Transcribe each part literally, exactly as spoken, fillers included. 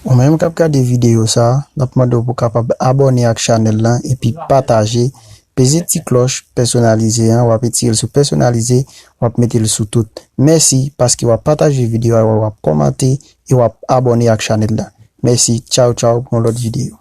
Ou menm k ap gade videyo sa a, n ap mande w pou w kapab abòne ak chanèl lan epi pataje, peze ti klòch pèsonalize an, w ap retire l sou pèsonalize, w ap mete l sou tout. Mèsi paske w ap pataje videyo a, w ap kòmante e w ap abòne ak chanèl lan. Mèsi, tchaw tchaw pou yon lòt videyo.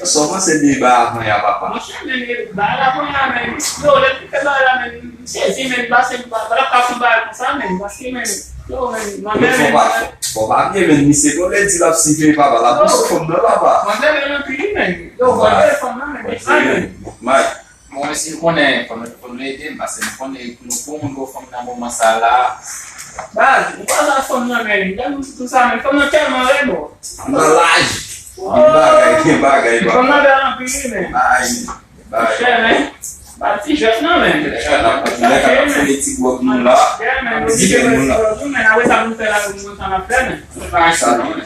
Sa w panse de bagay avan ya, papa? Monchè, men, bagay la kounye a, men, yo, lè l te fè bagay la, men, m sezi, men, m pase, m pa, pa t ap ka fè yon bagay konsa, men, paske, men, yo, men, manmè, men, manmè. Fò w pa bliye, men, misye, kon lè di l ap sifle papa, l ap pouse fanm nan, papa. Manzè bèl anpil, wi, men. Yo, vòlè fanm nan, men, men, men. Mwen, si nou konnen, fò nou, fò nou ede m, paske nou konnen, nou pou moun gwo fanm nan moman sa la. Baz, ou pa sa fanm nan, men, gade nou tout sa, men, fanm nan tèlman rèd, bro. Nan laj. Gen bagay, gen bagay, papa. Fanm nan bèl anpil, wi, men. Ay, bay. Chè, men. Pa ti jwèt, non, men. Lè k ap, lè k ap fouye ti gwòg nou la. Chè, men. Ti jwèt nou la. Men, apre sa, nou fè la, nou konn sa n ap fè, men. Sa, non, men.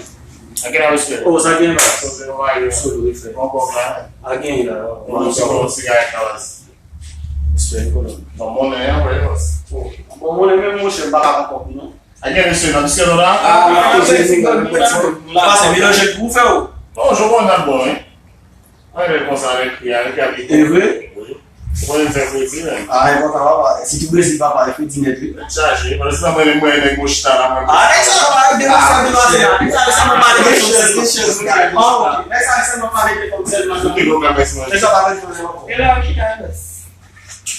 Sa gen la, respè. Oh, sa gen la. Sa gen la, respè. Bon, bon, la. A gen la. Bon, sa bon, sigarèt la, baz. Respè, Nicolas. Bon, bon, men, an, vre, baz. Bon, bon, men, monchè, m pa ka pran kòb, non. A gen, mesye, nan biskèt la? Ah, mwen koze nèg la, mwen pèdi kòb la. Pase melanje pou ou fè ou. Non, jodi a n ap bon, wi. Mwen lè konsa avèk pri a, epi ap ete. E vre? Wi. Ou konnen m fè kredi, men. Ah, enpòtan, papa. Sitou Brezil, papa, e kredi nèt, wi. Nèt chaje. Pandan se tan, mwen, mwen, nèg mwen chita la, mwen. Ah, nèg sa, papa, yo depanse, yo depanse la. Nèg sa, yo sèlman pale de fanm sèlman. Ah, ok. Nèg sa, yo sèlman pale de fanm sèlman. Nèg sa, pa bezwen manje ankò. E la, yo chita la.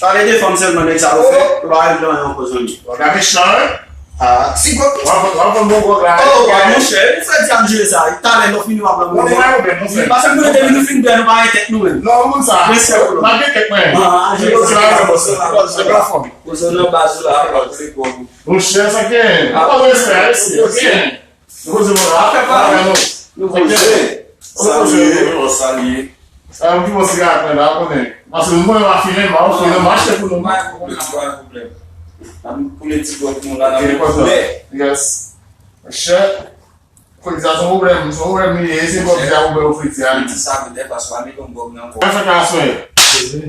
Pale de fanm sèlman nèg sa yo fè, yo pa regle anyen ankò zanmi. Bagay mechan wi. Ah, ti gwòg. W ap w ap vann bon gwòg la. Oh, wa monchè, ou fè di ap jere sa. Talè lè w fini w ap rann mwen. Wi, paske nou depi nou fin bwè nou pa gen tèt nou menm. Non, moun sa. Respè pou nou. M ap gen tèt mwen. Ah, jere sa. Poze w nan baz ou la, poze gwòg ou. Monchè, sa gen. Anpil respè, mèsi. Byen. Nou poze moun la, fè pa nou. Nou poze. Salye, salye. Sa yon pi bon sigarèt mwen la, konnen. Paske nou konnen w a fimen, m a ofri nou, m achte pou nou. Pa gen pwoblèm, pa gen pwoblèm. N ap koule ti gwòg nou la, n ap koule. Yes. Monchè, fredi a se yon pwoblèm, se yon pwoblèm li ye, se gwòg di a ou bwè ou fredi a. Di sa petèt paske w pa mete yon gwòg nan kò w. Fè ka swen.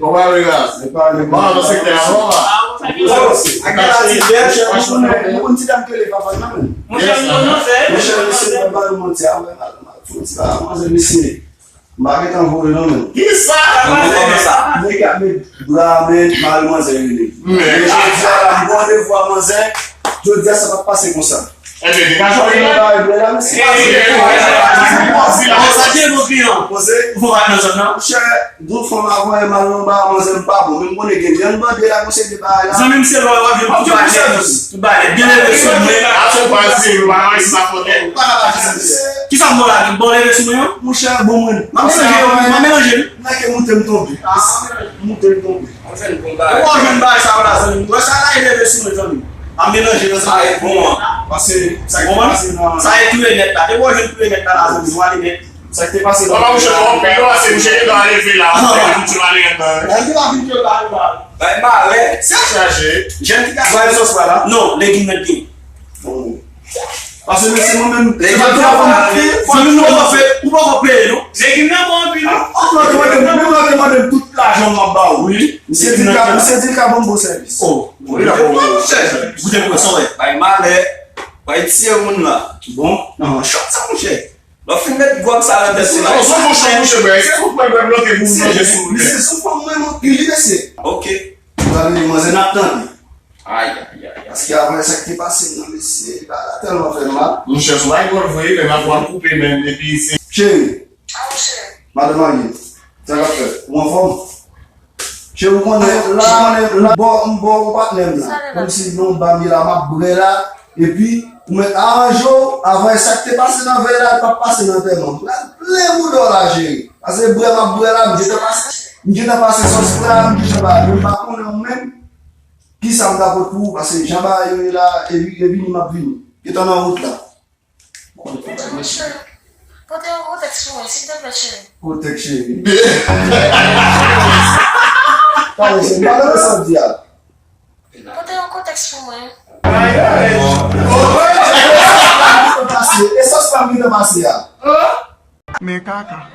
Ou pa vle gaz. Ou pa nan sektè a non la. Monchè, nou konn ti dam ki rele papa nan men. Monchè, nou nan fè. Monchè, mesye, mwen ba nou manti a, mwen mal, mal, fò ti pa manzè mesye. M pa gentan voye non men. Kisa? Nèg ap met bra men, mal manzè rele. Men jodi a la, m pran randevou a manzè, jodi a sa p ap pase konsa. Ebyen, li pa jwenn li. Sa gen bon kliyan. Poze. Ou fò pa nan zòn nan. Monchè, dou fanm a voye m al nan ba manzè m pa bon. Men m konnen gen vyann bande la, gon seri de bagay la. Zanmi m se lè w ap jwenn tout bagay nèt. Tout bagay nèt. Byen leve sou mwen. Ap fè pase, yo pa nan sa fò nèt. Pa ka pa jwenn. Kisa m bon la, bon leve sou mwen yo? Monchè, bon mwen. M ap melanje yo, m ap melanje l. Nèg moute m tonbe. Moute m tonbe. Ou pa jwenn bagay sa yo la zanmi m. Wè sa la e leve sou mwen zanmi m. M ap melanje nan sa e bon an. Pase sa ki te pase nan. Sa e touye nèt la. Depi w jwenn touye nèt la la zanmi m, w ale nèt. Sa ki te pase nan. Papa mouche twò anpil non, pase mouche gentan leve la. Mouche pa vin jwe ale anndan. Mouche pa vin jwe ale la. Bay malè. Tèt chaje. Jèn ti gason. Bay sòs la la. Non, legim nan gen. Bon. Paske mesye mwen menm, se pa travay mwen ap fè. Zanmi m, ou poko fè, ou poko peye non. Legim nan bon anpil wi. Ou pran te mande m, ou pran te mande m tout lajan m ap ba ou wi. Misye di l ka, misye di l ka ban m bon sèvis. Oh, wi la bon. Goute pwen sa w wè. Bay malè, bay tiye moun la. Bon, nan chòt sa monchè. Lè w fin met gwòg sa nan tèt ou la. Ou sou bouch ou bouche bwè, se sou pwen bwè bloke pou manje sou. Misye sou fanm mwen, mwen pili mesye. Ok. Ou gade manzè n ap tande. Ayayay. Paske apre sa k te pase m nan mesye, bagay la tèlman fè m mal. Monchè, sou bay bòl vre, men m ap wè koupe menm, epi se. Cheri. Madan marye, sa k ap fèt? Ou anfòm? Cheri, ou konnen la, ou konnen la, bò, m bò ou patnè m la. Kòmsi non ba m ye la, m ap bwè la, epi ou mèt aranje w, avè sa k te pase nan vèy la, l p ap pase nan antèman m. Pral plen bouda w la, cheri. Paske bwè m ap bwè la, m gentan pase, m gentan pase sòs la, m gentan ba, men m pa konnen ou menm. Kisa m ka pot pou ou, paske jan bagay yo ye la, e vi-, e vini m ap vini. Gentan nan wout la. Monchè, pote yon kontèks pou mwen, silteplè, cheri. Kontèks, cheri. Pale, cheri, pale de sa w di a. Pote yon kontèks pou mwen. Ayayay. E sòs pa m gentan pase a. Men kaka.